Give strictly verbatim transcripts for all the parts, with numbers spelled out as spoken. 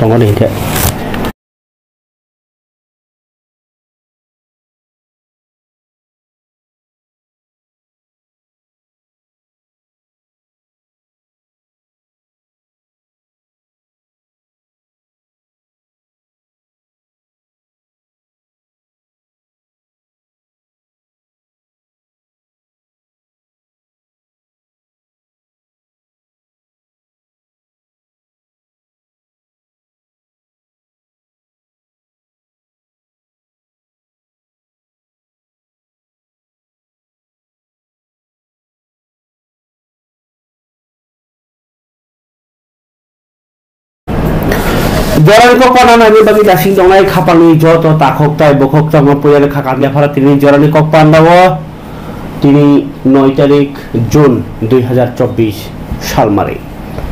tongmani hinkhe. Jorani kok pananani bagwi nasing tongnai khapangni joto takhuk tai bukhuk chongma puilani khakang yaphara tini jorani kok pandao tini noi tarik June dui hazar chobbish salmari.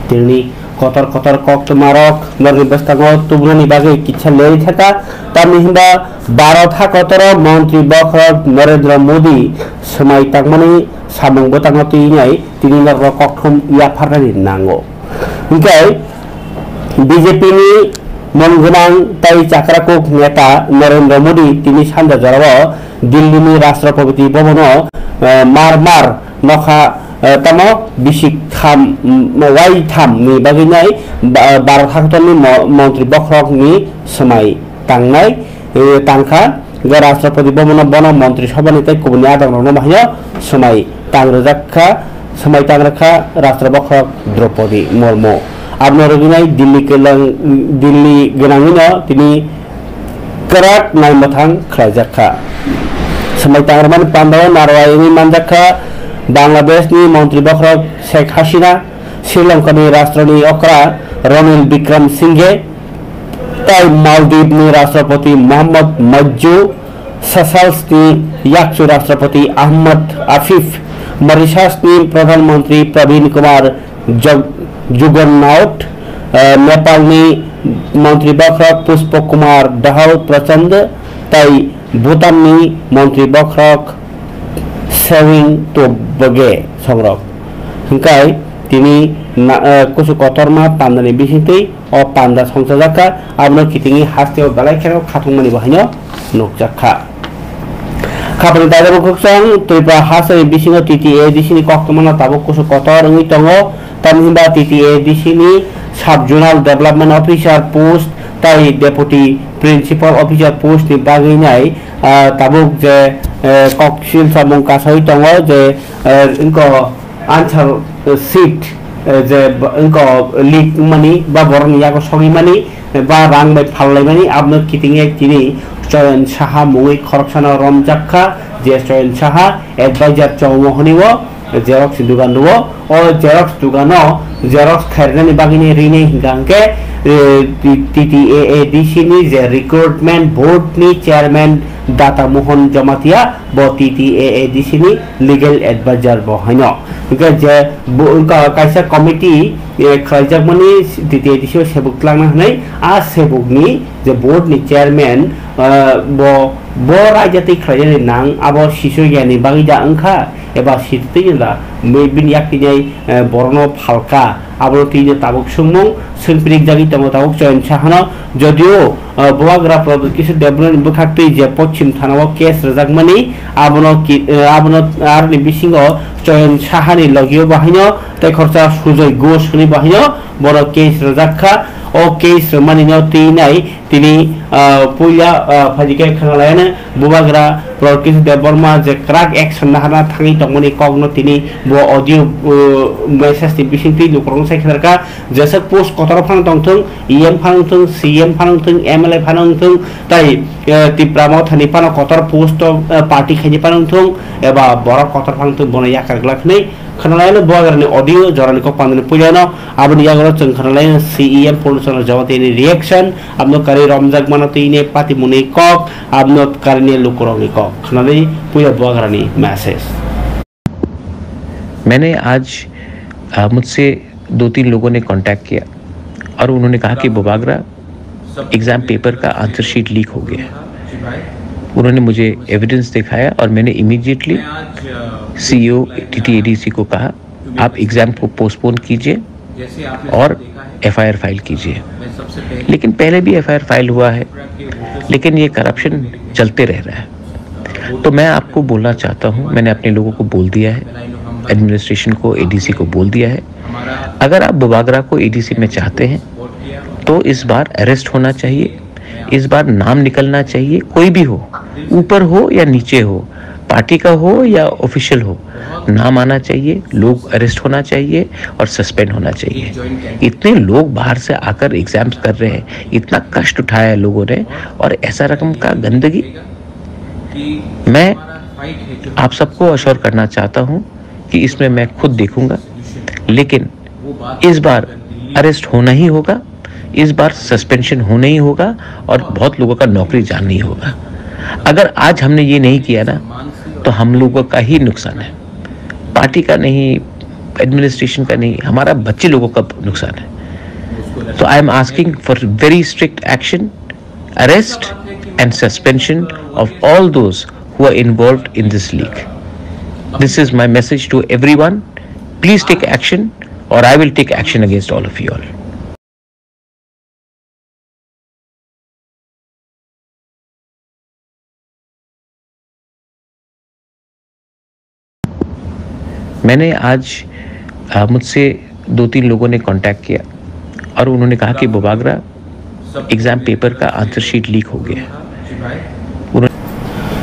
Tini kotor kotor kok tmarok norni bwskango tubunani bagwi kitsa leri thaka, tamni hwnba Bharat hakotoro montri bokhorok Narendra Modi swmai tangmani samung bwtangno twinai tini norok kokthum yapharnani nango. Hinkhe B J P ni mung gwnang tai chakrakuk neta Narendra Modi tini sanja jorao Delhi ni Rashtrapati Bhavan o, eh, mar mar nokha, eh, tamo bisik tham, mm, wai tham ni bagwi nai ba-, Bharat haktorni mo-, montri bokhorok ni swmai tangnai, eh, tangkha. Hwnkhe Rashtrapati Bhavan o bono montri sabha ni tei kubuni adong rok no bahai no swmai tang rwjak kha, swmai tang rwkha Rashtra bokhorok Draupadi Murmu. Abono rwgwinai Delhi kelang, Delhi gwnangwino tini kwrak naimwthang khlaijak kha. Swmai tang rwmani pandao narwai wngwi manjak kha Bangladesh ni montri bokhorok Sheikh Hasina, Sri Lanka ni Rashtra ni okra Ranil Bikram Singhe, tai Maldives ni Rashtrapati Mohammad Majju, Seychelles ni yakchu Rashtrapati Ahmad Afif, Mauritius ni Pradhan Mantri Pravin Kumar Jug-, Jugannaut, eh, Nepal ni Montri Bokhorok Pushpa Kumar Dahal Prachand, tai Bhutan ni Montri Bokhorok Tshering Tobgay songrok. Hwnkhe tini na-, eh, kusu kotorma pandani bisingtwi o panda songchajakha, abono kitingwi hasteo belai kheno khatungmani bo haino nukjakha. Khapangni taijak bukhuk chwng Tripura hasteni bisingo T T A D C ni koktwmano tabuk kusu kotor wngwi tongo, tamni hwnba T T A D C ni Sub Zonal Development Officer post tai Deputy Principal Officer post ni bagwi nai, ah, tabuk je, eh, kok silsa mung kasawi tongo je, eh, wngkha answer, eh, sheet, eh, je b-, wngkha leak wngmani ba borokni yago sogwi mani, eh, ba rang bai phallaimani, abono kitingwi tini Choyon Saha mungwi khoroksano romjak kha, je Choyon Saha advisor chongmo hwnwi o xerox dugan rwo. O xerox dugano xerox khairnani bagwini rini hwnkha hwnkhe, eh, T-, T T A A D C ni je recruitment board ni chairman Data Mohan Jamatia bo T T A A D C ni legal advisor bo haino. Hwnkhe je bo wngkha kaisa committee, eh, khlaijakmani T T A A D C o sebuk tlangna hwnwi, a sebukni je board ni chairman, eh, bo, bo raida twi khlaijani nang abo sisu yani bagwi da wngkha eba sitwi da bini yak twi, eh, borokno phalka. Abono twi tabuk swngmung swngpirikjagwi tongo tabuk Choyon Sahano, jodio, eh, Bubagra Pradyot Kishore Debbarmani bwkhaktwi je Pochim Thanao case rwjakmani, abono ki-, eh, abono aroni bisingo Choyon Sahani logio bahaino tei khoroksa Sujoy Ghosh hwnwi bahaino bono case rwjak kha. O case rwmanino twi nai tini, ah, puila, ah, phaikhe khwnalaiyano Bubagra Pradyot Kishore Debbarma je kwrak action naharna thangwi tongmani kokno tini bo audio, uh, message ni bisingtwi lukurokno sai khna rwkha, jeswk post kotor phano tongthung, E M phano wngthung, C M phano wngthung, M L A phano wngthung, tai, eh, Tipra Mothani phano kotor post o, eh, party khaini phano wngthung, eba borok kotor phano wngthung, bono yakar glak hwnwi khwnalaino Bubagrani audio jorani kok pandani puilano, aboni yagulo chwng khwnalaino C E M Purna Chandra Jamatia ni reaction, abno karwi romjak mano twi ne patimungni kok, abno karwi ne lukurokni kok. Khwnalai puila Bubagrani message. मैंने आज, अ, मुझसे दो तीन लोगों ने कांटेक्ट किया और उन्होंने कहा कि बुबागरा एग्जाम पेपर का आंसर शीट लीक हो गया है। उन्होंने मुझे एविडेंस दिखाया और मैंने इमीडिएटली सीईओ टीटीएडीसी को कहा, "आप एग्जाम को पोस्टपोन कीजिए और एफआईआर फाइल कीजिए।" लेकिन पहले भी एफआईआर फाइल हुआ है, लेकिन ये करप्शन चलते रह रहा है। तो मैं आपको बोलना चाहता हूँ, मैंने अपने लोगों को बोल दिया है, एडमिनिस्ट्रेशन को, एडीसी को बोल दिया है। अगर आप बुबागरा को एडीसी में चाहते हैं, तो इस बार अरेस्ट होना चाहिए, इस बार नाम निकलना चाहिए, कोई भी हो, ऊपर हो या नीचे हो, पार्टी का हो या ऑफिशियल हो, नाम आना चाहिए, लोग अरेस्ट होना चाहिए और सस्पेंड होना चाहिए। इतने लोग बाहर से आकर एग्जाम्स कर रहे हैं, इतना कष्ट उठाया है लोगों ने, और ऐसा रकम का गंदगी। मैं आप सबको अश्योर करना चाहता हूँ कि इसमें मैं खुद देखूंगा, लेकिन इस बार अरेस्ट होना ही होगा, इस बार सस्पेंशन होना ही होगा और बहुत लोगों का नौकरी जाना ही होगा। अगर आज हमने ये नहीं किया ना, तो हम लोगों का ही नुकसान है, पार्टी का नहीं, एडमिनिस्ट्रेशन का नहीं, हमारा बच्चे लोगों का नुकसान है। तो I am asking for very strict action, arrest and suspension of all those who are involved in this leak. This is my message to everyone. Please take action, or I will take action against all of you all. मैंने आज, अ, मुझसे दो तीन लोगों ने कांटेक्ट किया और उन्होंने कहा कि बुबागरा एग्जाम पेपर का आंसर शीट लीक हो गया।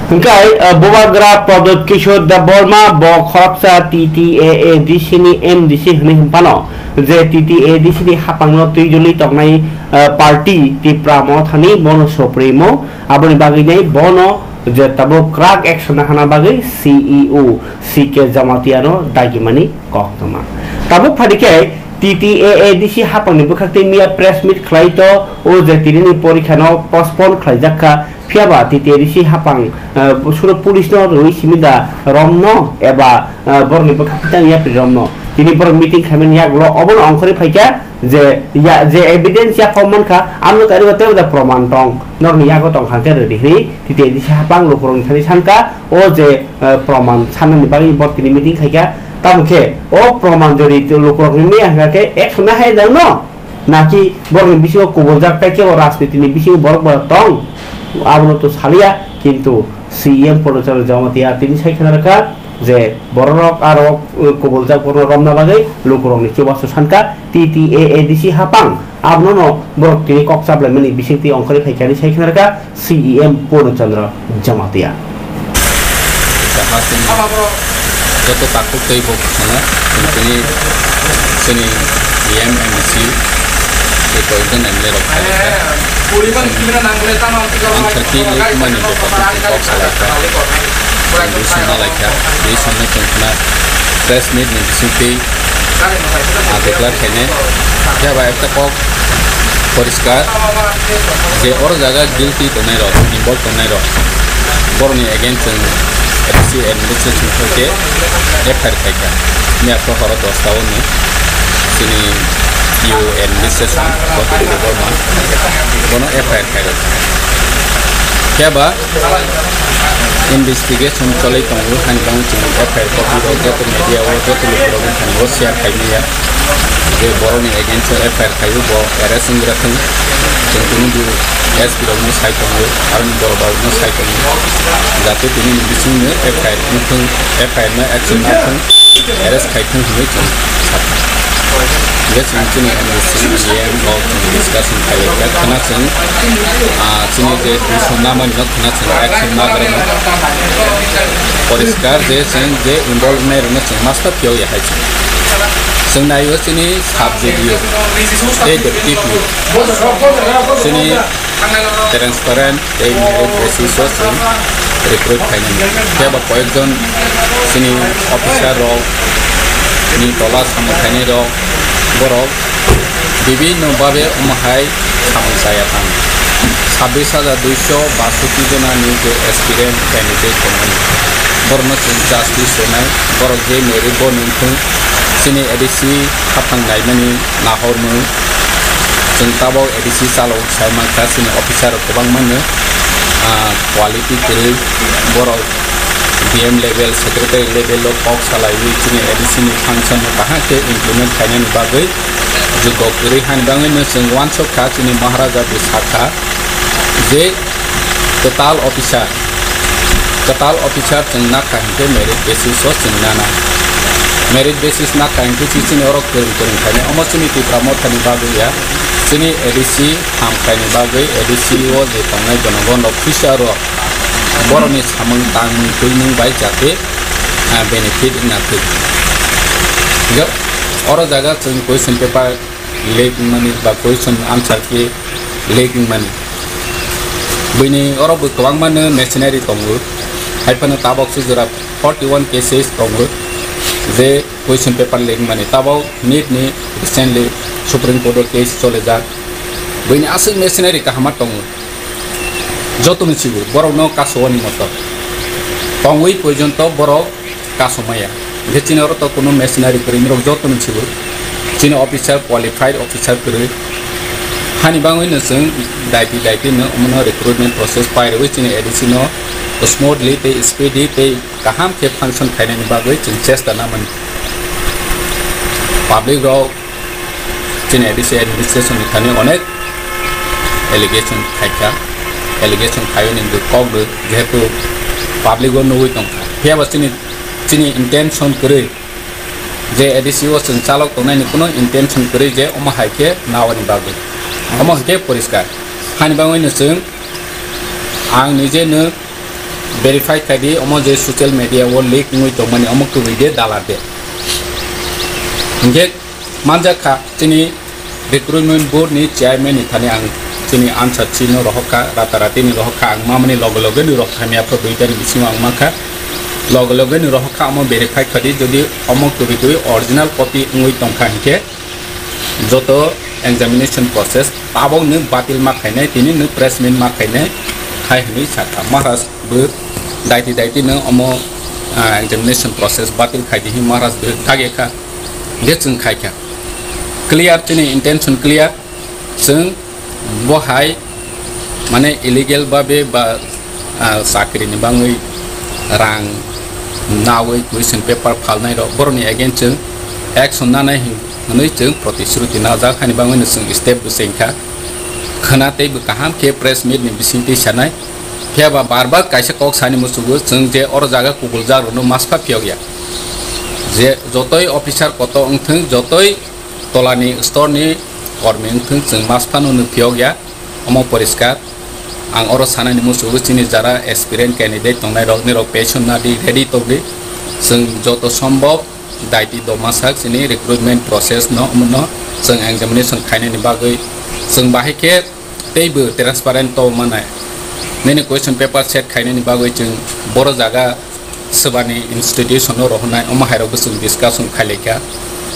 Hwnkhe, uh, Bubagra Pradyot Kishore Debbarma bo khoroksa T T A A D C ni M D C hwnwi hwn phano, je T T A A D C ni haphangno twijoli tongnai, uh, party Tipra Mothani bono soprimo, aboni bagwi nai bono je tabuk kwrak action nahana bagwi C E O C K Jamatia no dagimani koktwma. Tabuk phadi khe T T A A D C haphangni bwkhak tei miya press meet khlai to, o je tinini porikha no postpone khlaijak kha, phiya ba T T A A D C haphang, eh, suno police no rwi simi da romno eba, eh, borokni bwkhak tei yapri romno. Tini borok meeting khaimani yagulo obono ongkhorwi phaikha je ya, je evidence yaphang mankha, amno kariba tei da proman tong, norokni yago tong kha khe rwdi hwnwi T T A A D C haphang lukurokni thani sankha, o je, eh, proman sanani bagwi borok tini meeting khaikha. Tamo khe o proman jodi lukurokni miya hwnkha khe action na hai nangno? Naki borokni bisingo kubuljak tei kebo rajnitini bisingo borok borok tong? Abono to saliya, kintu C E M Purno Chandra Jamatia tini sai khna rwkha je bororok aro, eh, kubuljak borokno romna bagwi lukurokni chubachu sankha T T A A D C haphang. Abono no borok tini kok chaplaimani bisingtwi ongkhorwi phaikha hwnwi sai khna rwkha C E M Purno Chandra Jamatia. Joto takhuk tei bo kheno tini chini E M M C tei koyekjon M L A rok phai kha. Ang sakhi ni mani bo kok salai kha. Ang bising malai kha. Bising no chwng khna press meet ni bisingtwi. Ah, declare khainai. Phiya ba ekta kok poriskar je oro jaga guilty tongnai rok, involve tongnai rok, borokni against chwng A D C administration thokhe F I R khaikha. Miya prohoro dosta o ni chini U administration, Gautam Debbarma, bono F I R khairok. Phiya ba investigation cholwi tongo, hani bang chini F I R copy rok joto media o, joto lukurok ni thani o share khai maya. Je borok ni against o F I R khai o, bo arrest wngwi rathwng. Chwng kunu bo S P rok no sai tongo, aroni borok rok no sai tongo. Jate tini ni bising no F I R wngthwng, F I R no action nathwng. Arrest khai thung hinwi chwng sakha. Hingkhe chwng chini M D C, E M rok chwng discussion khailai kha. Khwna chwng, ah, chini je dusong namani no khwna chwng action nagrano. Poriskar je chwng je involve wngnai rokno chwng masta phiyok ya hai chwng. Chwng naio chini subject yo, tei deputy yo. Chini transparent tei merit basis o chwng recruit khainani. Phiya ba koyekjon chini officer rok ni tola samung khainai rok, borok bibhinno bhabe omo hai samung chaya tang. Sabbish hajar duiso basoti jona ni je aspirant candidate tongmani, borokno chwng justice rwnai, borok je merit bo nungthung, chini A D C haphang naimani nahormung, chwng tabok A D C chalo. Sai mankha chini officer rok kwbangma no, ah, quality kwrwi, borok D M level, secretary level o kok salaiwi chini A D C ni function no kaham khe implement khainani bagwi jugo kwrwi hani bagwi no chwng uansuk kha chini Maharaja bw sakha je kwtal officer, kwtal officer chwng nakha hinkhe merit basis o chwng nana. Merit basis nakha hinkhe chi chini oro kwrwng kwrwng khainai. Omo chini Tipra Mothani bagwi ya, chini A D C hamkhaini bagwi A D C o je tongnai jonogon rok future o borokni samung tangmung twimung bai jate, ah, benefit wngna thwi. Hingkhe oro jaga chwng question paper leak wngmani ba question answer key leak wngmani. Buini oro bo kwbangma no machinery tongo, hai phano tabok se jora forty one cases tongo je question paper leak wngmani. Tabok nit ni recently Supreme Court o case chole jak. Buini aswk machinery kahama tongo. Joto ni sibu borok no kaso ani moto tongwi porjonto borok kasomaya. Hingkhe chini oro to kuno machinery kwrwi, norok joto ni sibu chini officer, qualified officer kwrwi. Hani bagwi no chwng daiti daiti no omono recruitment process pairwi chini A D C no smoothly tei speedy tei kaham khe function khainani bagwi chwng chesta namani. Public rok chini A D C administration ni thani onek allegation khaikha, allegation khaiwi ni kok rw, jehetu public o nugwi tongkha. Phiya ba chini, chini intention kwrwi je A D C o chwng chalok tongnai ni kuno intention kwrwi je omo hai khe nawani bagwi. Omo hai khe poriskar. Hani bagwi no chwng ang nije no verify khai di, omo je social media o leak wngwi tongmani, omo kwrwi de dalar de. Hingkhe manjak kha chini recruitment board ni chairman ni thani ang chini answer chino rohor kha, rata rati ni rohor kha, ang mamani loge loge ni rohor kha, mia pho duita ni bisingo ang mankha, loge loge ni rohor kha, omo verify khai di, jodi omo kwrwi kwrwi original copy wngwi tongkha hinkhe joto examination process tabok no batil ma khainai, tini no press meet ma khainai khai hinwi sakha. Maharaj bo daiti daiti no omo, ah, examination process batil khai di hin Maharaj bo kage kha, je chwng khai kha. Clear, chini intention clear, chwng bo hai mane illegal babe ba, ah, chakri ni bangwi rang nawi question paper phalnai rok borok ni against chwng action nanai hin-, hinwi chwng protishruti najak, hani bangwi no chwng step bo chengkha. Khwna tei bo kaham khe press meet ni bisingtwi sanai. Phiya ba bar bar kaisa kok sani muchugo, chwng je oro jaga kubuljak rokno maspha phiyok ya. Je jotoi officer koto wngthwng, jotoi tolani storni kormi wngthwng, chwng masphano no phiyok ya. Omo poriskar. Ang oro sanani muchugo, chini jara aspirant candidate tongnai rok, nirok patient nadi, ready tongdi. Chwng joto sombhob daiti doma sak chini recruitment process no, omono chwng examination khainani bagwi chwng bahai khe teibo transparent to manai. Nini question paper set khainani bagwi chwng boro jaga swbani institution no rohornai, omo hai rok bo chwng discussion khailaikha.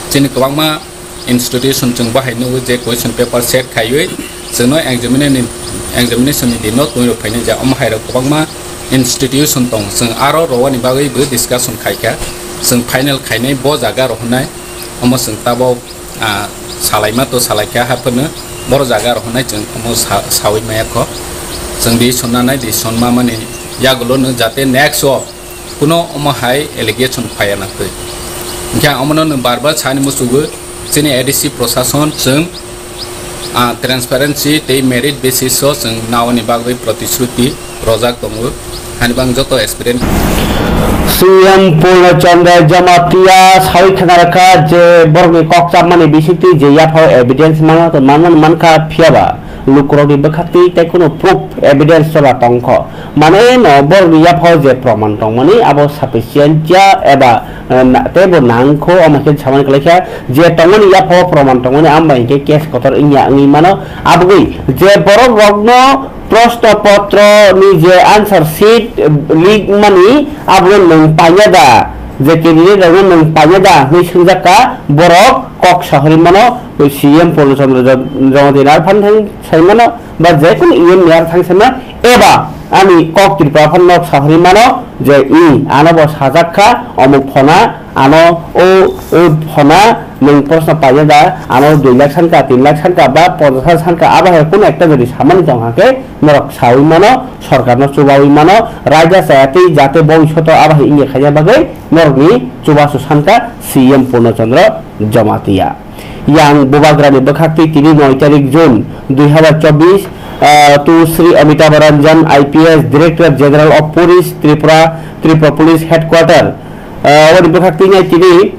Chini kwbangma institution chwng bahai nugwi je question paper set khaiwi chwngno examine-, examination ni din no twi rok phainai ja, omo hai rok kwbangma institution tongo, chwng aro rowani bagwi bo discussion khaikha, chwng final khainai bo jaga rohornai, omo chwng tabok, ah, salaima to salaikha, haphano boro jaga rohornai chwng omo sa-, sawi maya kho, chwng decision nanai, decision mamani yagulo no jate next o kuno omo hai allegation phaiya nangtwi. Hingkhe ang omono nwng bar bar sani muchugo, chini A D C prosason chwng, ah, transparency tei merit basis o chwng naoni bagwi protishruti rojak tongo. Hani bang joto aspirant. C M Purna Chandra Jamatia sawi khna rakha je borokni kok chapmani bisingtwi je yaphao evidence mano tei manmani mankha, phiyaba lukurokni bwkhaktwi tei kunu proof evidence chola tongkho. Manwi no borokni yaphao je proman tongmani abo sufficient ya eba, eh, na-, teibo nangkho, omo khe samani kwlaikha je tongmani yaphao proman tongmani, amo bai hinkhe case kotor wngya wngwi mano. Abogwi je borok rokno proshno potro ni je answer sheet, eh, leak mani abo nwng panya da, je candidate rokno nwng panya da hwnwi swngjak kha, borok kok sahori mano, C M Purna Chandra Jamatia ni alphan thang sai mano, ba je kunu E M ni alphan sai mano, eba Ani kok Tripura phano nok sahori mano je, i, ano bo sajak kha, omuk phona, ano o, o phona, nwng proshno paina da, ano dui lakh sankha, tin lakh sankha, ba ponchash hajar sankha, abo hai kunu ekta jodi samani tong hakhe, norok sawi mano, sorkarno chubawi mano, raida chaya tei jate bhobishoto abo hai wngya khaina bagwi norokni chubachu sankha C M Purno Chandra Jamatia. Yang bubagrani bwkhaktwi tini noi tarik June dui hazar chobbish, ah, to Shri Amitabh Ranjan, I P S, Director General of Police, Tripura, Tripura Police Headquarter. Ah, aboni bwkhaktwi nai tini,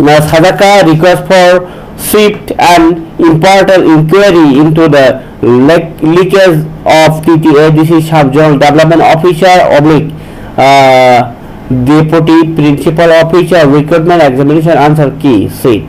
ah, sajak kha request for swift and impartial inquiry into the le-, leakage of T T A D C Sub Zonal Development Officer oblique, ah, Deputy Principal Officer Recruitment Examination Answer Key Sheet,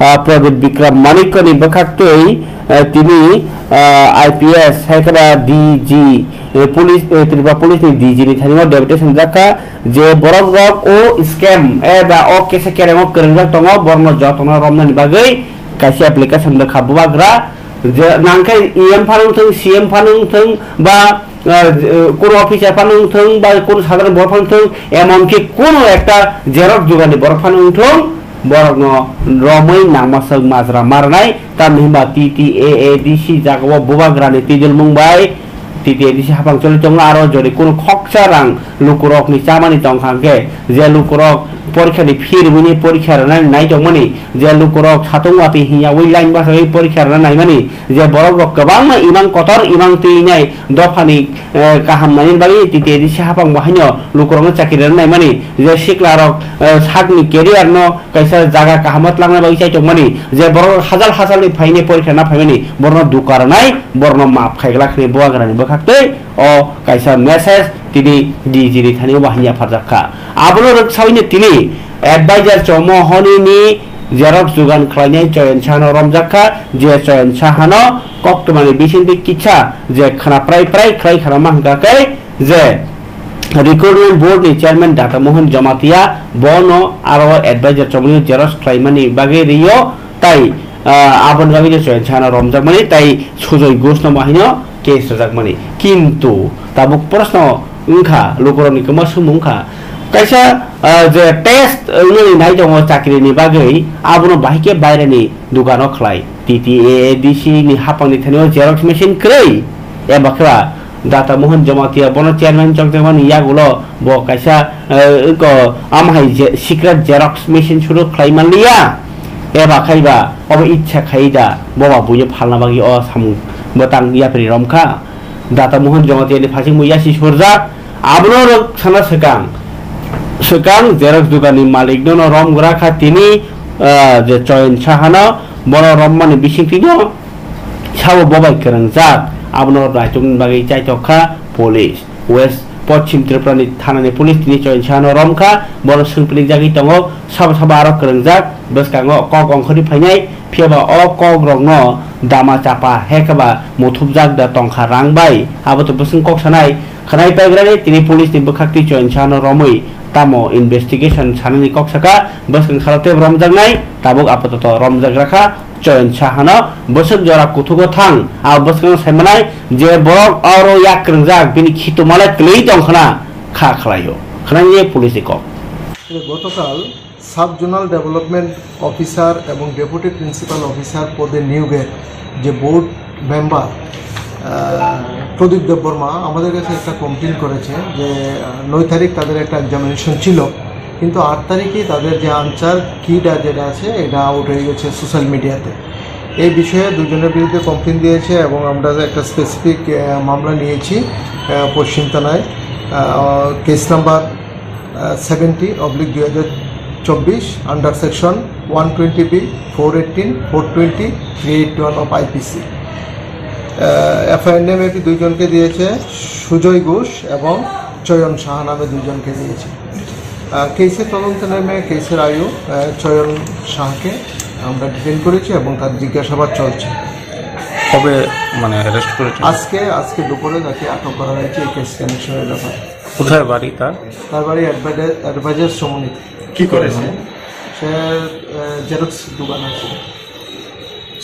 ah, Pradeep Bikram Manikya ni bwkhaktwi, ah, tini, ah, I P S hai khe ba D G, eh, police, eh, Tripura Police ni D G ni thani o deputation rijak kha je borok rok o scam, eh, ba o kesa kereng o kwrwngjak tongo, borok no jotono romnani bagwi kaisa application rwkha bubagra, je nangkhe E M phano wngthwng, C M phano wngthwng, ba ah, je, kunu officer phano wngthwng ba kunu sadharon borok phano wngthwng, emonki kunu ekta xerox dogani borok phano wngthwng, borokno romwi nangmaswk majra ma rwnai, tamni hwnba T T A A D C jagao bubagrani twijlmung bai T T A A D C haphang choli tongo, aro jodi kunu khoksa rang lukurokni chamani tongkha hwnkhe, je lukurok porikha ni fee rwini porikha rwnani nai tongmani, je lukurok satung watwi hinya ui line bachagwi porikha rwna naimani, je borok rok kwbangma imang kotor imang twi nai dophani, eh, kaham naini bagwi T T A A D C haphang bo haino lukurokno chakri rwna naimani, je sikla rok, eh, sakni career no kaisa jaga kaham o twlangna bagwi chai tongmani, je borok rok hachal hachal ni phaini porikha na phaimani, borokno duka rwnai, borokno maap khai glak hwnwi bubagrani bwkhaktwi o kaisa message tini D G ni thani o bahai yapharjak kha. Abono rwksawino tini advisor Chomo Honi ni xerox jugan khlainai Choyon Sahano romjak kha, je Choyon Sahano koktwmani bisingtwi kisa je khna prai prai khlai khna ma hwnkha khe je Recruitment Board ni Chairman Data Mohan Jamatia bono aro advisor Chomo ni xerox khlaimani bagwi rio tai, ah, aboni bagwi je Choyon Sahano romjakmani tai Sujoy Ghosh no bahai no case rwjakmani. Kintu tabuk proshno wngkha, lukurokni kwma swngmung wngkha. Kaisa, ah, je test wngnani nai tongo chakrini bagwi, abono bahai khe baireni dukano khlai. T T A A D C ni haphangni thani o xerox machine kwrwi, eba khe ba Data Mohan Jamatia bono chairman chongjakmani yagulo bo kaisa, eh, ko amhai je secret xerox machine suru khlai manliya. Eba khai ba obo ichha khai da, bo ba buino phalna bagwi o samung bwtang yapri romkha. Data Mohan Jamatia ni phasing bo yasi surjak, abono rok sana swkang. Swkang xerox dukan ni malik no no romgra kha tini, ah, je Choyon Sahano, bono rommani bisingtwi no sabo bobai kwrwngjak, abono raitukni bagwi chaitok kha police. West Poschim Tripura ni thana ni police tini Choyon Sahano romkha, bono swngplikjagwi tongo, sabo sabo aro kwrwngjak, bwskango kok ongkhorwi phainai, phiyaba o kok rokno dama chapa hekhe ba muthupjak da tongkha rang bai, abo to bwswng kok sanai, khwnai paigrani tini police ni bwkhaktwi Choyon Sahano romwi tamo investigation sanani kok saka, bwswng salo tei romjaknai, tabuk apatot romjagra kha, Choyon Sahano bwswk jora kuthugo thang, a bwskango sai manai je borok aro yak kwrwngjak, bini khitu malai kwlwi tong khna kha khlaio. Khwnai ye police ni kok. গতকাল sub zonal development officer এবং deputy principal officer পদে নিয়োগের যে board member, আহ, প্রদীপ দেববর্মা আমাদের কাছে একটা কমপ্লেন করেছে যে, আহ, নয় তারিখ তাদের একটা এক্সামিনেশন ছিল, কিন্তু আট তারিখে তাদের যে আনসার কিটা যেটা আছে, এটা আউট হয়ে গেছে সোশ্যাল মিডিয়াতে। এই বিষয়ে দুজনের বিরুদ্ধে কমপ্লেন দিয়েছে এবং আমরা একটা স্পেসিফিক, আহ, মামলা নিয়েছি, আহ, পশ্চিম থানায়, আহ, কেস নাম্বার, আহ, সেভেন্টি অবলিক দুই হাজার চব্বিশ, under section one twenty B, four eighteen, four twenty, three eight one of IPC. আহ, এফআইআর নেম এটি দুইজনকে দিয়েছে, সুজয় ঘোষ এবং চয়ন সাহা নামে দুইজনকে দিয়েছে। আহ, কেসের তদন্তে নেমে কেসের আইও, আহ, চয়ন সাহাকে আমরা ডিটেইন করেছি এবং তার জিজ্ঞাসাবাদ চলছে। কবে, মানে, অ্যারেস্ট করেছেন? আজকে, আজকে দুপুরে তাকে আটক করা হয়েছে এই কেস কানেকশনের ব্যাপারে। কোথায় বাড়ি তার? তার বাড়ি অ্যাডভাইজার, অ্যাডভাইজার সমন্বিত। কি করে সে? সে, আহ, জেরক্স দোকান আছে।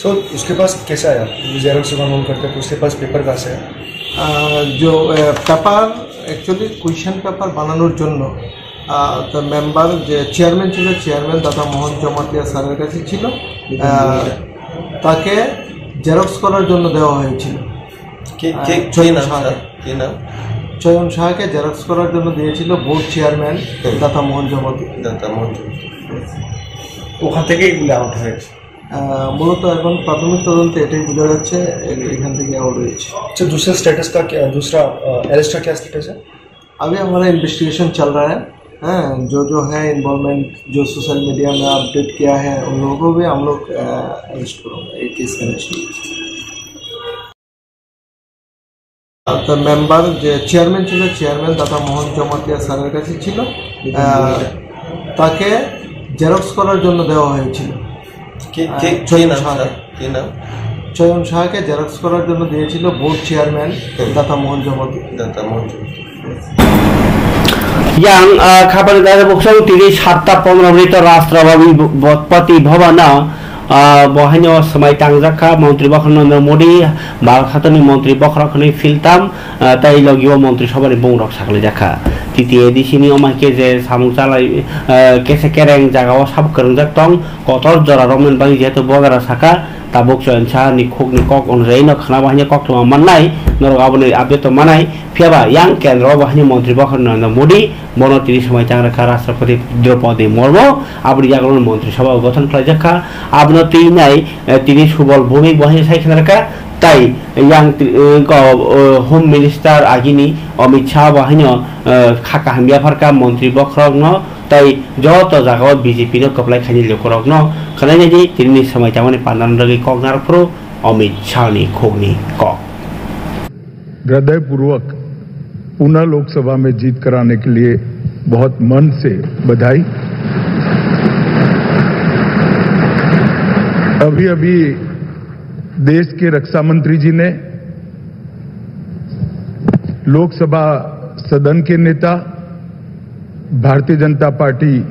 सर, उसके पास कैसे आया? वो जेरोक्स दुकान ओन करते, तो उसके पास पेपर कहाँ से आया? আহ, যে, আহ, পেপার, অ্যাকচুয়ালি কোয়েশ্চেন পেপার বানানোর জন্য, আহ, তো মেম্বার, যে চেয়ারম্যান ছিল, চেয়ারম্যান দাদা মোহন জমাতিয়া স্যারের কাছে ছিল। আহ, তাকে জেরক্স করার জন্য দেওয়া হয়েছিল। কে, আহ, কে, কে চয়ন নাম শাহকে। স্যার? কে নাম? চয়ন শাহকে জেরক্স করার জন্য দিয়েছিল বোর্ড চেয়ারম্যান হুম। দাদা মোহন জমাতিয়া। দাদা মোহন জমাতিয়া। ওখান থেকেই এগুলো আউট হয়েছে। আহ, মূলত এখন প্রাথমিক তদন্তে এটাই বোঝা যাচ্ছে, এ-, এখান থেকে আউট হয়েছে। अच्छा, दूसरा स्टेटस का क्या, दूसरा, अ, अरेस्ट का क्या स्टेटस है? अभी हमारा इन्वेस्टिगेशन चल रहा है। हाँ, जो जो है इन्वॉल्वमेंट, जो सोशल मीडिया में अपडेट किया है, उन लोगों को भी हम लोग, अ, अरेस्ट करेंगे, ये केस का इन्वेस्टिगेशन। তো মেম্বার, যে চেয়ারম্যান ছিল, চেয়ারম্যান দাদা মোহন জমাতিয়া স্যারের কাছে ছিল। আহ, তাকে জেরক্স করার জন্য দেওয়া হয়েছিল। কে, আহ, কে, কে চয়ন নাম শাহকে। স্যার? কে নাম? চয়ন শাহকে জেরক্স করার জন্য দিয়েছিল বোর্ড চেয়ারম্যান হুম। দাদা মোহন জমাতিয়া। দাদা মোহন Jamatia. Yang, ah, khapani dada buksong tini satta pondro minute Rashtrapati Bhavan, ah, bo haino swmai tangjak kha Montri Bokhorok Narendra Modi, Bharat hatorni Montri Bokhorok hwnwi philtam, ah, tei logi o Montri Sabhani bungrok saklaijak kha. T T A D C ni omo hai khe je samung chalai, ah, kesa kereng jaga o sabo kwrwngjak tong, kotor jora romani bagwi jehetu bogara saka, tabuk Chayani ni khukni kok onujai no khwna bo haino koktwma mannai, norok aboni update to manai. Phiya ba yang kendro bo haino Montri Bokhorok Narendra Modi, bono tini swmai tang rwkha Rashtrapati Draupadi Murmu, aboni yagulo Montri Sabha gothon khlaijak kha, abono twi nai, eh, tini Subal Bhowmik bo haino sai khna rwkha, tai yang, eh, ko, eh, Home Minister agini Amit Shah bo haino, eh, kha kaham yaphar kha Montri Bokhorok no, tai joto jaga o B J P no kwplai khaini lukurok no khwnainani tini ni swmai tangmani pandano rwgwi kok narwk phuru Amit Shah ni khukni kok. हृदयपूर्वक पुनः लोकसभा में जीत कराने के लिए बहुत मन से बधाई। अभी-अभी देश के रक्षा मंत्री जी ने लोकसभा सदन के नेता, भारतीय जनता पार्टी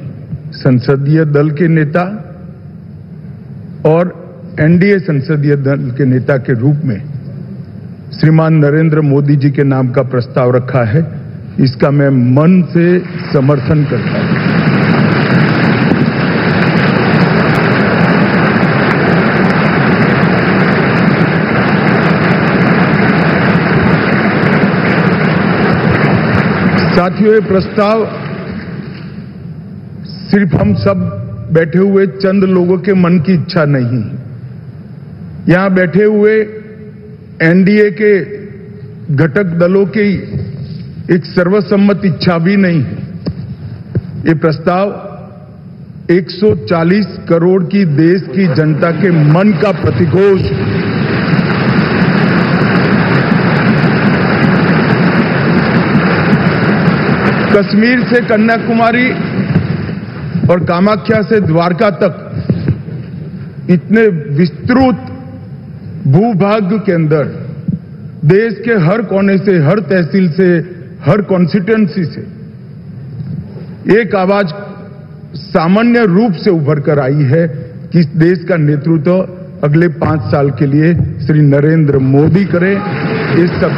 संसदीय दल के नेता और एनडीए संसदीय दल के नेता के रूप में श्रीमान नरेंद्र मोदी जी के नाम का प्रस्ताव रखा है, इसका मैं मन से समर्थन करता हूं। साथियों, ये प्रस्ताव सिर्फ हम सब बैठे हुए चंद लोगों के मन की इच्छा नहीं, यहां बैठे हुए एनडीए के घटक दलों की एक सर्वसम्मत इच्छा भी नहीं है। ये प्रस्ताव एक सौ चालीस करोड़ की देश की जनता के मन का प्रतिघोष। कश्मीर से कन्याकुमारी और कामाख्या से द्वारका तक इतने विस्तृत भूभाग के अंदर देश के हर कोने से, हर तहसील से, हर कॉन्स्टिट्यूएंसी से एक आवाज सामान्य रूप से उभर कर आई है कि इस देश का नेतृत्व अगले पांच साल के लिए श्री नरेंद्र मोदी करें। इस सब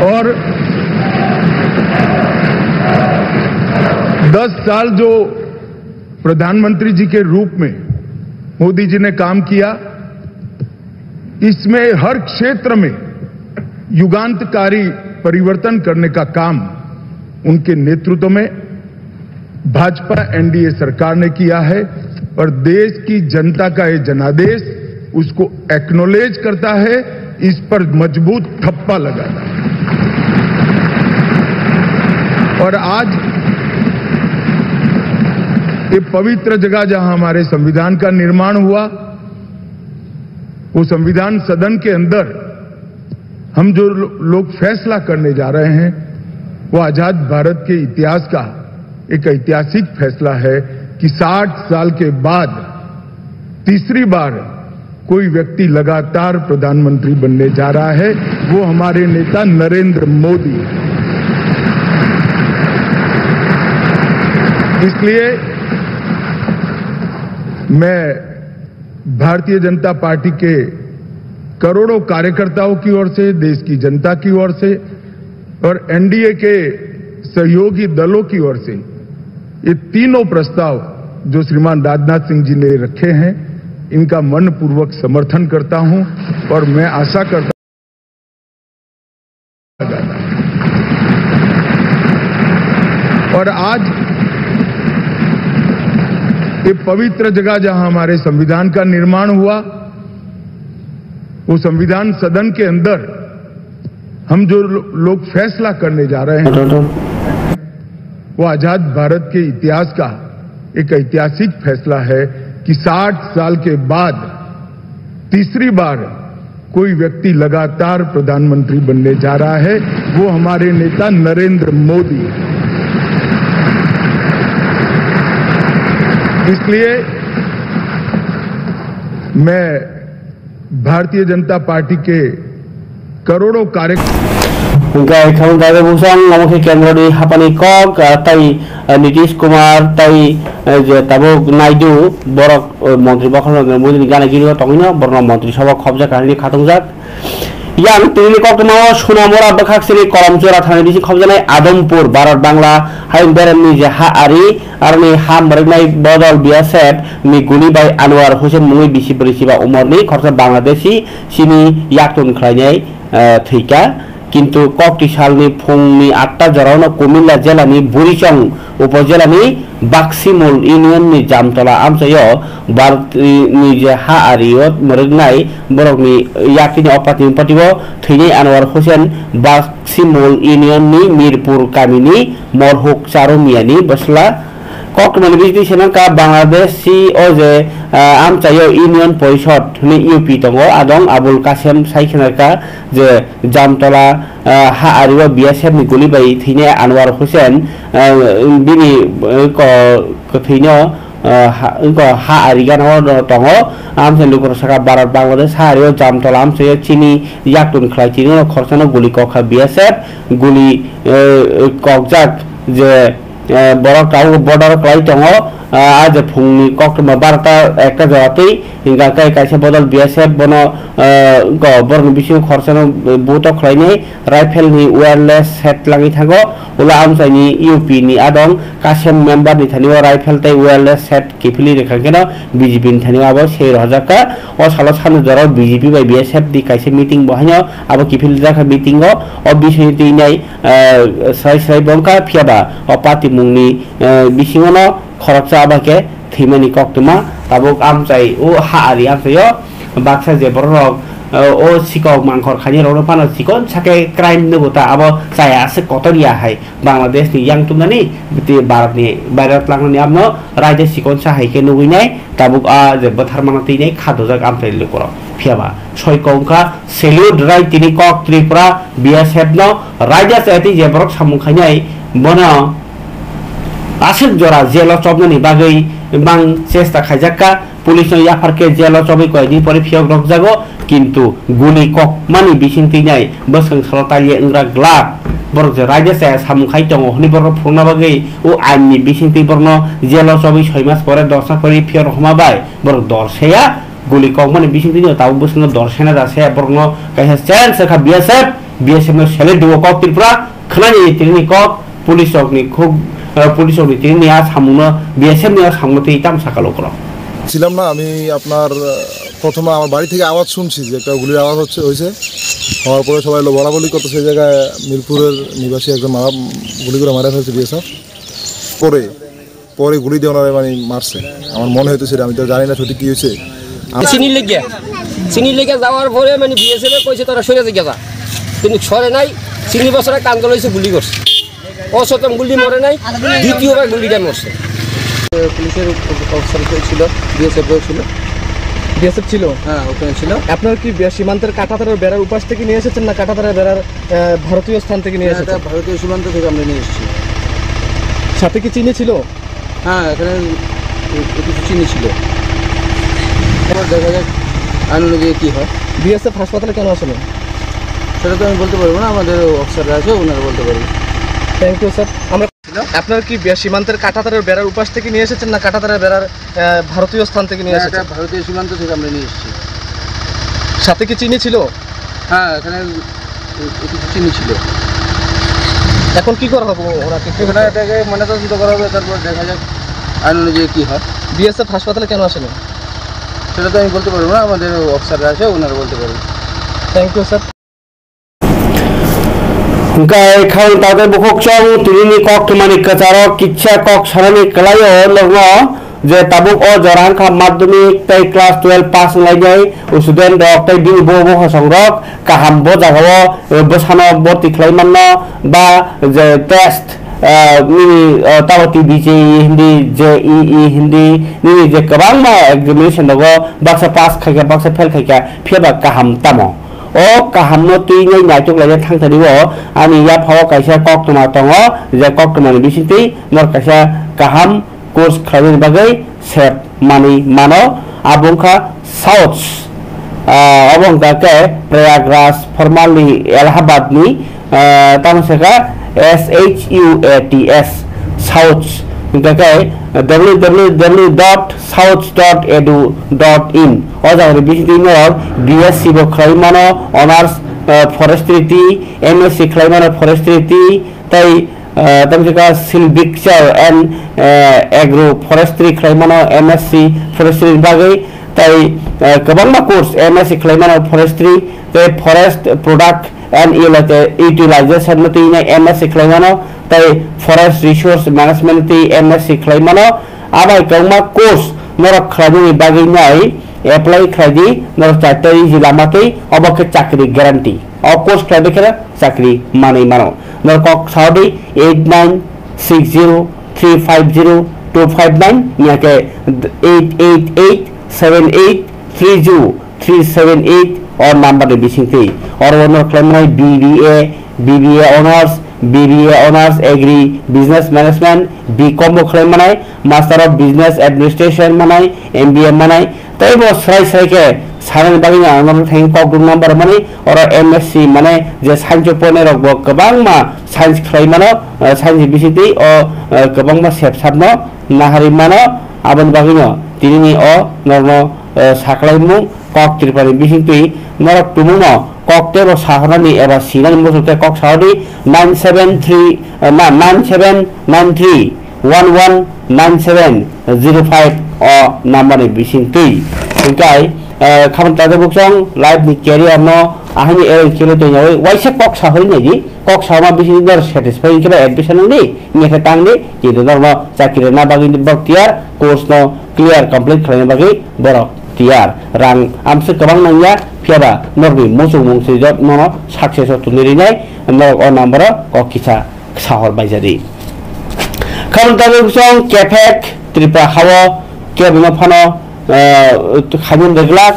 और दस साल जो प्रधानमंत्री जी के रूप में मोदी जी ने काम किया, इसमें हर क्षेत्र में युगांतकारी परिवर्तन करने का काम उनके नेतृत्व में भाजपा एनडीए सरकार ने किया है और देश की जनता का ये जनादेश उसको एक्नॉलेज करता है, इस पर मजबूत ठप्पा लगाता है। और आज ये पवित्र जगह जहां हमारे संविधान का निर्माण हुआ, वो संविधान सदन के अंदर हम जो लो-, लोग फैसला करने जा रहे हैं, वो आजाद भारत के इतिहास का एक ऐतिहासिक फैसला है कि साठ साल के बाद तीसरी बार कोई व्यक्ति लगातार प्रधानमंत्री बनने जा रहा है, वो हमारे नेता नरेंद्र मोदी हैं। इसलिए मैं भारतीय जनता पार्टी के करोड़ों कार्यकर्ताओं की ओर से, देश की जनता की ओर से और एनडीए के सहयोगी दलों की ओर से ये तीनों प्रस्ताव जो श्रीमान राजनाथ सिंह जी ने रखे हैं, इनका मनपूर्वक समर्थन करता हूं और मैं आशा करता और आज ये पवित्र जगह जहां हमारे संविधान का निर्माण हुआ, वो संविधान सदन के अंदर हम जो लो-, लोग फैसला करने जा रहे हैं, वो आजाद भारत के इतिहास का एक ऐतिहासिक फैसला है कि साठ साल के बाद तीसरी बार कोई व्यक्ति लगातार प्रधानमंत्री बनने जा रहा है, वो हमारे नेता नरेंद्र मोदी। इसलिए मैं भारतीय जनता पार्टी के करोड़ों कार्य Hingke khorang jagao bosong omo khe kendroni hapani kok, ah, tai, ah, Nitish Kumar tai, eh, je tabuk Naidu borok, eh, montri bokhorok Narendra Modi ni gana gini o tongwino borokno montri sabha khobjak hinwi khatungjak. Yang tini koktwma o Sunamura bwkhak sini Kolomchura thani bising khobjaknai Adampur Bharat Bangla hayung beremni je ha ari aroni ha mwrwknai bodol B S F ni guli bai Anwar Hussain mungwi bisi brwi chiba umorni khoroksa Bangladeshi chini yaktun khlainai, eh, thwikha. Kintu kokti salni phungni atta jorao no Kumilla jelani Burichong upojelani Baksimul Union ni Jamtola amchaio Bharat ni je ha ario mwrwknai borokni yakni opatni patio thwinai Anwar Hussain Baksimul Union ni Mirpur kamini Morhuk Charumiyani bwsla. Koktwmani bisingtwi swnamkha Bangladeshi o je, ah, amchaio Union Porishod hwnwi U P tongo, adong Abul Kasem sai khwnarkha je Jamtola, ah, ha ario B S F ni guli bai thwinai Anwar Hussain, ah, bini, eh, ko-, kwthwino, ah, ha, wngkha ha ari gana o tongo. Amchaini lukurok sakha Bharat Bangladesh ha ario Jamtola amchaio chini yaktun khlai tini no khoroksa no guli kokha B S F, guli, eh, kokjak je eh, borok tabuk border o kwlai tongo, ah, a je phungni koktwma barota ekta jora twi, hingkha khe kaisa bodol B S F bono, eh, go borokni bisingo khoroksa no buto khlainai rifle ni wireless set langwi thango, ulo amchaini U P ni adong Kasem member ni thani o rifle tei wireless set kiphilwi rwkha kheno B J P ni thani o abo sei rohorjak kha. O salo sano jora o B J P bai B S F ni kaisa meeting bo haino abo kiphilwi rwkha meeting o, o bisingtwi nai eh, srai srai bo wngkha, phiya ba o patimungni, eh, bisingono khoroksa aba khe thwimani koktwma tabuk amchai o ha ari amchaio baksa je bororok, eh, o sikok mangkhor khainai rokno phano chikon sakhe crime nugo ta abo chaya aswk kotor ya hai Bangladesh ni yang tungmani tei Bharat ni baira tlangnani amno raida chikon sa hai khe nugui nai tabuk a je bwtharmano twi nai kha dojak amchai lukurok phiya ba soi kok wngkha Salute rai tini kok Tripura B S F no raida chaya tei je borok samung khainai bono aswk jora jail o chobnani bagwi bang chesta khaijak kha. Police no yaphar khe jail o chobwi koi din pore phiyok rok jago, kintu guli kok mani bising twi nai bwskang salo talia wngra glak. Borok je raida chaya samung khai tongo hwnwi borok phurungna bagwi o ain ni bising twi borok no jail o chobwi soi mas pore dos na pore phiyok rok hwnma bai borok dor seya. Guli kokmani bisingtwi no tabuk bwskango dor sena da se borokno kaisa chance kha B S F, B S F no salute dibo kok Tripura, khwnani tini kok police rokni khuk, eh, police rokni tini a samungno B S F ni a samungno twi tam sakalo khoro. ছিলাম না আমি। আপনার, আহ, প্রথমে আমার বাড়ি থেকে আওয়াজ শুনছি যে একটা গুলির আওয়াজ হচ্ছে, হয়েছে। হওয়ার পরে সবাই লো-, বলাবলি করতেছে, এই জায়গায় মিরপুরের নিবাসী একজন মারা, গুলি করে মারা ফেলছে বিএসএফ। পরে পরে গুলি দিয়ে ওনারা মানে মারছে। আমার মনে হইতেছে এটা, আমি তো জানি না সঠিক কি হয়েছে। আম- চিনি লেগে, চিনি লেগে যাওয়ার পরে মানে বিএসএফ এ কইছে, "তোরা সরে যা।" কিন্তু সরে নাই। চিনি বছরে কান্দল হয়েছে, গুলি করছে। অসতম গুলি মরে নাই, দ্বিতীয়বার গুলিটা মরছে। পুলিশের অফিসার কেউ ছিল, বিএসএফ কেউ ছিল। বিএসএফ ছিল? হ্যাঁ, ওখানে ছিল। আপনারা কি বে-, সীমান্তের কাঁটাতারের বেড়ার উপাস থেকে নিয়ে এসেছেন, না কাঁটাতারের বেড়ার, আহ, ভারতীয় স্থান থেকে নিয়ে না, এটা এসেছেন? ভারতীয় সীমান্ত থেকে আমরা নিয়ে এসেছি। সাথে কি চিনি ছিল? হ্যাঁ, এখানে কিছু চিনি ছিল। এবার দেখা যাক আইন অনুযায়ী কী হয়। বিএসএফ হাসপাতালে কেন আসেনি? সেটা তো আমি বলতে পারবো না, আমাদের অফিসাররা আছে, ওনারা বলতে পারবেন। Thank you, sir. আমরা আপনারা কি বে-, সীমান্তের কাঁটাতারের বেড়ার উপাস থেকে নিয়ে এসেছেন, না কাঁটাতারের বেড়ার, আহ, ভারতীয় স্থান থেকে নিয়ে না, এটা এসেছেন? ভারতীয় সীমান্ত থেকে আমরা নিয়ে এসেছি। সাথে কি চিনি ছিল? হ্যাঁ, এখানে একটু চিনি ছিল। এখন কি করা হবে ওনাকে? কি ওনার এটাকে ময়নাতদন্ত করা হবে, তারপর দেখা যাক আইন অনুযায়ী কি হয়। বিএসএফ হাসপাতালে কেন আসেনি? সেটা তো আমি বলতে পারবো না, আমাদের অফিসাররা আছে, ওনারা বলতে পারবেন। Thank you, sir. Hingke khang tade bukhuk chong tini ni kok twmani kwcharo kitsa kok sanani kwlaio nokno je tabuk o jora wngkha madhyamik tei class twelve pass wnglainai student rok tei bini bo bo hosong rok kaham bo jagao, eh, bwsano borti khlai manno ba je test, eh, nini, eh, tabo T B C E hindi, J E E hindi, nini je kwbangma examination rogo baksa pass khaikha, baksa fail khaikha, phiyaba kaham tamo? O kahamno twi nai naitok laina thangthani o ani yaphao kaisa koktwma tongo, je koktwmani bisingtwi norok kaisa kaham course khlainani bagwi sep manwi mano, abo wngkha South, ah, obo wngkha khe Prayagraj, formerly Allahabad ni, ah, tamo se kha S H U A T S, South, hingkha khe W W W dot south dot edu dot in. O jagani bisingtwi norok B S C bo khlai mano, Honours, ah, Forestry twi, M S C khlai mano Forestry twi, tei, ah, tamo se kha Silviculture and, ah, Agro Forestry khlai mano M S C Forestry ni bagwi, tei, ah, kwbangma course M S C khlai mano Forestry, tei Forest Product and Util-, Utilization no twi nai M S C khlai mano, tei Forest Resource Management twi M S C khlai mano. Abai kwbangma course norok khlainani bagwi nai apply khlai di, norok char tei easy lama twi obo khe chakri guarantee. O course khlai bai khe chakri manwi mano. Norok kok sao di eight nine six zero three five zero two five nine, ya khe eight eight eight seven eight three zero three seven eight o number ni bisingtwi. Oro norok khlai manai B B A, B B A Honours, B B A Honours Agri Business Management, B Com bo khlai manai, Master of Business Administration manai, M B A manai, tei bo srai srai khe sanani bagwi ang norok thani kok duk number mani, oro M S C mane je science o pornai rok bo kwbangma science khlai mano, eh, science ni bisingtwi o, eh, kwbangma sep sap no naharwi mano, aboni bagwi no tini ni o norok no, eh, saklaimung kok Tripura ni bisingtwi norok tumung no kok tebo sahornani eba sinani muchung tei kok sahordi nine seven three, eh, na nine seven nine three one one nine seven zero five o number ni bising twi. Hingkai, eh, khamani tade buksong life ni career no ahani arrange khe tongyawi waisa kok sahori naidi, kok sama bising dor satisfy khe ba admission ni nge khe tang di, kintu dor no chakri na bagwi borok tiyar, course no clear complete khlaina bagwi borok tiyar. Rang amswk kwbang nangya, phiyaba norokni muchungmung swijak nono success o tongwi rinai, norok o number o kok kisa sahor baijadi. Khamani tade buksong kephek Tripura hao kebengma phano, eh, khaimung reglak,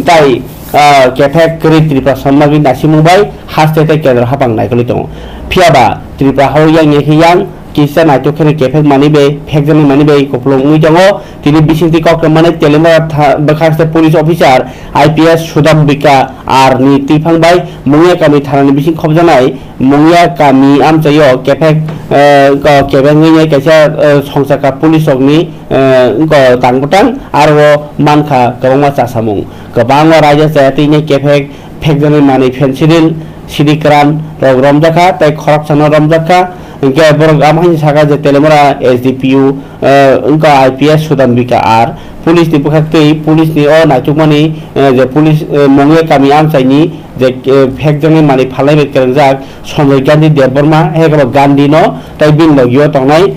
tai, eh, kephek kwrwi Tripura somnagwi nasimung bai haste tei kendro hapang naikolwi tongo. Phiyaba Tripura hao yang yakhe yang kisa naitok khe kephek mani bai, phekjaknai mani bai kupulung wngwi tongo. Tini bisingtwi kok rwmani Teliamura tha-, bwkhakste police officer I P S Sudambika R ni twiphang bai Mungya kami thanani bising khobjaknai Mungya kami amchaio kephek, eh, ko kebengwi kaisa, eh, songchakha police rokni, eh, ko tang bwtang aro mankha kwbangma chasamung. Kwbangma raida chaya tini kephek phekjaknai manwi phensilil, sidi kwran rok romjakha tei khoroksano romjakha. Hingke borok amhaini saka je Teliamura S D P O, eh, wngkha I P S Sudambika R. Police ni bwkhaktwi police ni o naitukmani, eh, je police, eh, Mungya kami amchaini je, eh, phekjaknai manwi phalnai bai kwrwngjak Sanjay Gandhi Debbarma, hekoro Gandhi no tei bini logio tongnai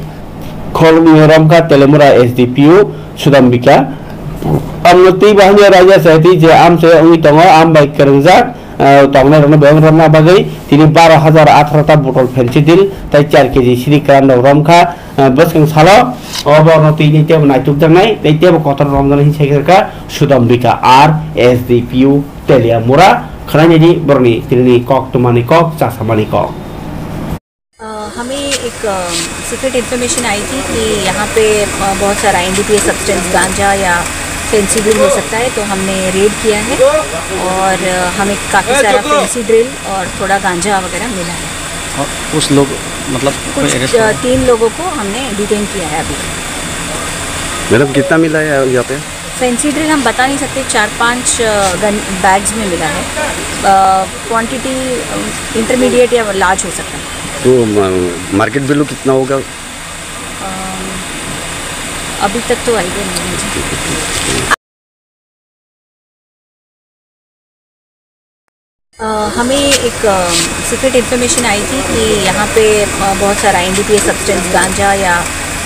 khoroknwi romkha Teliamura S D P O Sudambika. Amno twi bahai raida chaya twi je amchai wngwi tongo, am bai kwrwngjak, eh, tongnai rokno bebak romna bagwi tini baro hajar atharo ta botol phensidil tei char keji sidi kwran rok romkha, eh, bwskang salo o borokno twi tei tebo naitukjaknai tei tebo kotor romjaknai hinwi sai kha Sudambika R S D P O Teliamura. Khwnaidi borokni tini kok twmani kok chasamani kok. अ, हमें एक, अ, secret information आई थी कि यहाँ पे, अ, बहुत सारा एनडीपीए सब्सटेंस गांजा या फेंसी ड्रिल हो सकता है, तो हमने रेड किया है और, अ, हमें काफ़ी सारा फेंसी ड्रिल और थोड़ा गांजा वगैरह मिला है। कुछ लोग, मतलब, कोई कुछ, अरेस्ट हुआ? अ, तीन लोगों को हमने डिटेन किया है अभी। मैडम, कितना मिला है यहाँ पे? फैंसी ड्रिल हम बता नहीं सकते, चार पांच, अ, गन बैग्स में मिला है। अ, क्वांटिटी, अ, इंटरमीडिएट या लार्ज हो सकता है। तो म-, मार्केट वैल्यू कितना होगा? अ, अभी तक तो आइडिया नहीं है मुझे। अ, हमें एक, अ, सीक्रेट इन्फॉर्मेशन आई थी कि यहाँ पे, अ, बहुत सारा एनडीपीए सब्सटेंस, गांजा या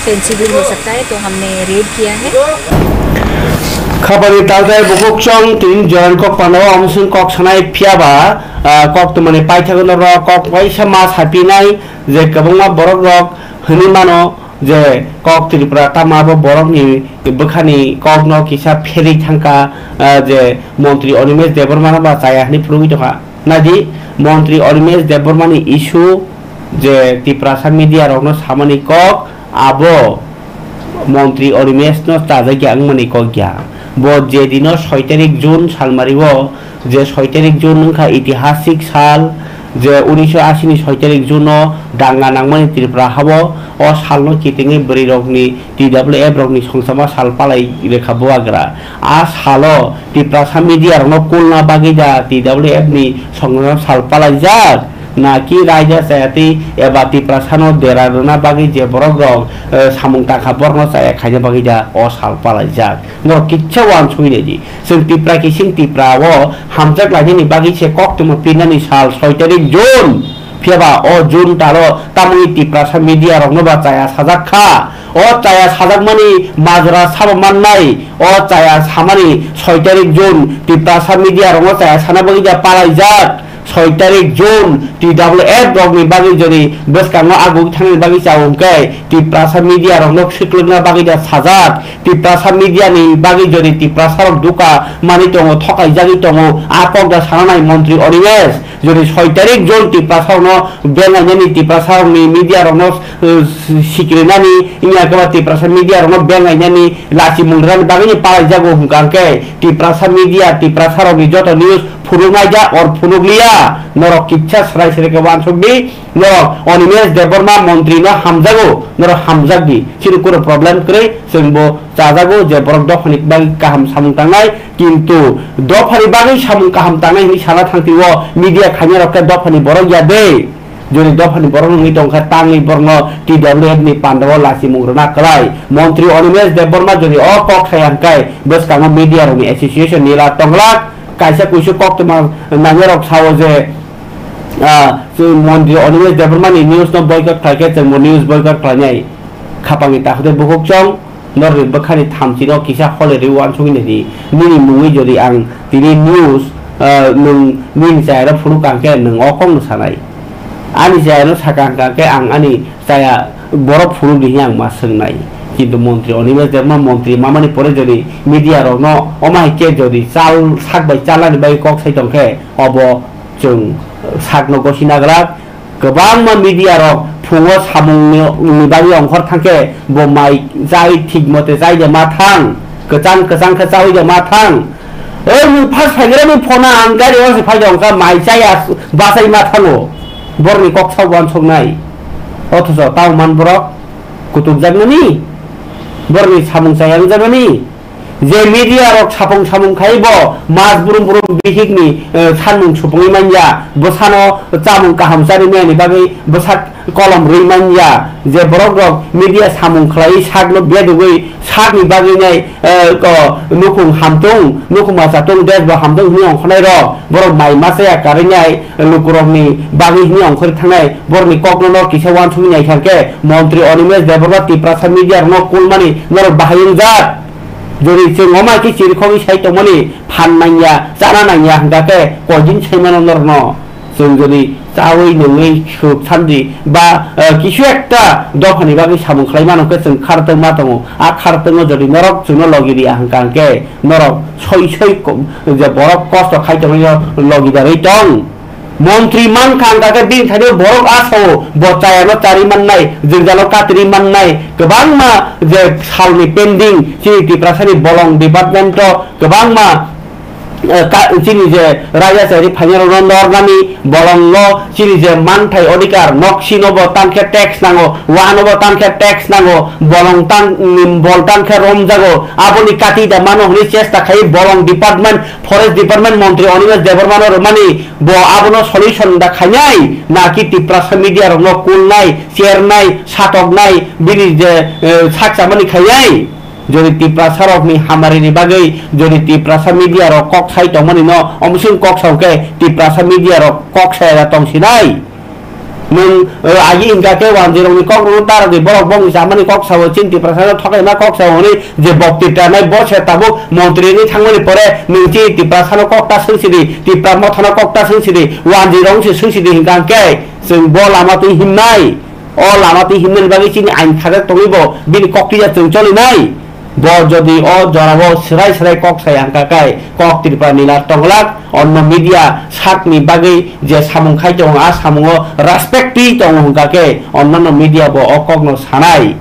फेंसिडिल हो सकता है, तो हमने रेड किया है। Khapani taltai bukhuk chong tin join kok pano omsing kok sanai phiya ba, ah, kok tumani paithago norok kok waisa ma sapinai je kwbangma borok rok hwnwi mano, je kok Tripura tamo abo borokni bwkhani kokno kisa pherwi thangkha, ah, je Montri Animesh Debbarmano ba chaya hwnwi phunugwi tongkha. Naidi, Montri Animesh Debbarmani issue je Tiprasa media rokno samani kok, abo Montri Animeshno chajakya wngmani kok ya. Bo je dino soi tarik June salmario, je soi tarik June wngkha itihasik sal, je unisho asi ni soi tarik June o danga nangmani Tripura hao, o salno kitingwi bwrwi rokni T W F rokni songchama sal palai rekha bubagra. A salo Tiprasa media rokno kulna bagwi da T W F ni songchama sal palaijak, naki raida chayatwi eba Tiprasano dera rwna bagwi je borok rok, eh, samung tangkha borokno chaya khaina bagwi da o sal palaijak. Norok kisa uansugwi naidi. Chwng Tipra kising Tipra o hamjak lainani bagwi se koktwma pinani sal soi tarik June. Phiya ba o June talo tamoni Tiprasa media rokno ba chaya sajak kha. O chaya sajakmani majra sabo mannai. O chaya samani soi tarik June Tiprasa media rokno chaya sana bagwi da palaijak. Soi tarik June T W F rokni bagwi jodi bwskango aguk thangni bagwi chao hwnkhe Tiprasa media rokno swklwkna bagwi da sajak. Tiprasa media ni bagwi jodi Tiprasa rok duka mani tongo, thokai jagwi tongo, a kok da sana nai Montri Animesh. Jodi soi tarik June Tiprasa rokno bengainani, Tiprasa rokni media rokno, eh, sikrinani, wngya khe ba Tiprasa media rokno bengainani, lachi mung rwna bagwi ni palaijago hwnkha hwnkhe Tiprasa media, Tiprasa rokni joto news phunuknai ja or phunukliya, norok kisa srai srai khe uansuk di, norok Animesh Debbarma montri no hamjago, norok hamjak di, chini kunu problem kwrwi, chwng bo chajago je borok dophani bagwi kaham samung tangnai, kintu dophani bagwi samung kaham tangnai hinwi sana thangtwi o media khaina rok khe dophani borok ya de. Jodi dophani borok wngwi tongkha, tangwi borokno T W F ni pandao lachimung rwna kwlai. Montri Animesh Debbarma jodi o kok sai hwnkhe bwskango media rokni association ni la tonglak, kaisa kuisu koktwma nangnai rok sao je, ah, chwng montri Animesh Debbarma ni news no boycott khlaikhe chwngbo news boycott khlainai. Khapangni takhuk tei bukhuk chong. Norokni bwkhani thamchino kisa hole rwi uansugwi naidi. Nini mungwi jodi ang tini news, ah, nwng nini chayano phunuk kha hwnkhe nwng o kokno sanai. Ani chayano sakha hwnkha hwnkhe ang ani chaya borok phunukdi hinwi ang ma swngnai. Kintu montri Animesh Debbarma montri mamani pore jodi media rokno omo hai khe jodi chal sak bai chalnani bagwi kok sai tongkhe obo chwng sakno gosina glak. Kwbangma media rok phungo samungni bagwi ongkhor thangkhe bo mai chai thik mote chai de ma thang, kwchang kwchang khe chaui de ma thang. Oi nwng first phaigrani phone ang gari o se phai de ongkha mai chaya bachai ma thango. Borokni kok sao uansuknai. Othocho tamo man borok kutukjaknani, borokni samung chaya wngjaknani. Je media rok sapung samung khai bo mas brum brum bihik ni, eh, sanmung supungwi manya, bwsano chamung kaham chari mani bagwi bwsak kolom rwi manya, je borok rok media samung khlai sakno bedugwi sakni bagwi nai, eh, ko nukhung hamtung, nukhung masatung, desh bo hamtung hwnwi ongkhornai rok, borok mai masa ya karwi nai lukurokni bagwi hwnwi ongkhorwi thangnai, borokni kokno no kisa uansugwi nai kha khe montri Animesh Debbarma Tiprasa media rokno kulmani norok bahai wngjak. Jodi chwng omo hai khe chirikhogwi sai tongmani phan nangya, chana nangya hwnkha khe koidin saimano norokno. Chwng jodi chaui nungwi suk sandi ba, eh, kisu ekta dophani bagwi samung khlai mano khe chwng khartwng ma tongo. A khartwngo jodi norok chwngno logi riya hwnkha hwnkhe norok soi soi ko-, je borok kosto khai tongmani logi darwi tong. Montri mankha hwnkha khe bini thani borok asao bo chayano chari mannai, jwngjalo katri mannai, kwbangma je salni pending chini Tiprasani bolong department o kwbangma eh, ka-, chini je raja chari phainarokno nornani bolongo chini je manthai odhikar, noksino bo tankhe tax nango, wano bo tankhe tax nango, bolong tan, mm, bol tankhe romjago, aboni kati da mano hwnwi chesta khai bolong department, forest department montri Animesh Debbarmano rwmani bo abono solution da khainai, naki Tiprasa media rokno kulnai, chernai, satoknai, bini je, eh, sak chamani khainai. Jodi Tiprasa rokni hamarini bagwi jodi Tiprasa media rok kok sai tongmani no, omswng kok sa khe Tiprasa media rok kok saya tong sinai. Nwng, eh, agi hingka khe wanjwi rokni kok rwno dara di borok bongni chamani kok sao, chini Tiprasa no thokaima kok sao hwnwi je bokti tanai bo se tabuk montri wngwi thangmani pore nwng chini Tiprasa no kok ta swng sidi, Tipra motha no kok ta swng sidi, wanjwi rok se swng sidi hingka khe chwng bo lama twi himnai. O lama twi himnani bagwi chini ain khajak tongwi bo bini kok twi ya chwng cholinai. Bo jodi o jorao swrai swrai kok sai ang kakai, kok Tripura ni lar tonglak, onno media sakni bagwi je samung khai tongo, a samungo respect twi tongo hwnkha khe, onno media bo o kokno sanai.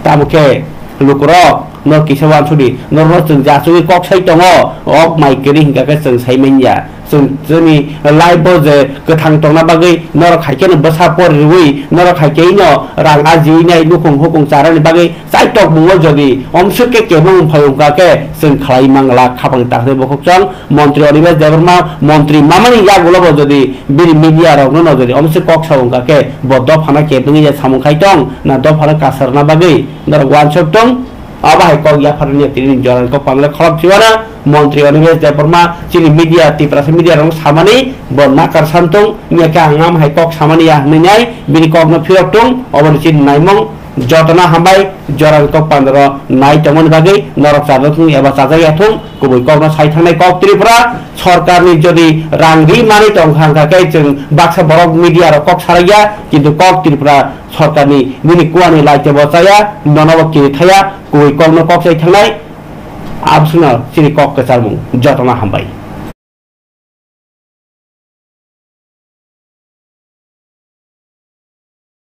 Tamo khe lukurok, no kisa wansudi, norokno chwng jachugwi kok sai tongo, ok mai kwrwi hwnkha khe chwng sai manya. Chwng chini life bo je kwthang tongna bagwi norok hai kheno bwsa poriwi, norok hai khe no rang ajiwi nai nukhung hukung charani bagwi chaitok mungo jodi omswk khe kebo wngphai wngkha khe chwng khlai mangla khapang takhri bukhukchang montri Animesh Debbarma montri mamani yagulo bo jodi bini media rokno no jodi omswk kok sa wngkha khe bo dophano kebengwi ya samung khai tong na dophano kasarna bagwi norok wansok tong. Abo hai kok yapharni tini jorani kok pangla khorok chiwana montri Animesh Debbarma chini media Tiprasa media rok samani bo nakar samtung nya khe ang am hai kok samani ya hwnwi nai bini kok no phirok tung oboni chini naimung jotona hambai jorani kok pandro nai tongmani bagwi norok chajak thung eba chajak ya thung kubui kok no sai thangnai kok Tripura sorkar ni jodi rang ri mani tong kha khe chwng baksa borok media rok kok sarai ya kintu kok Tripura sorkar ni nini kuani lai tebo chaya nono bo kiri thaya. Koi kokno kok sai thangnai, abswkno chini kok kwcharmung. Jotono hambai.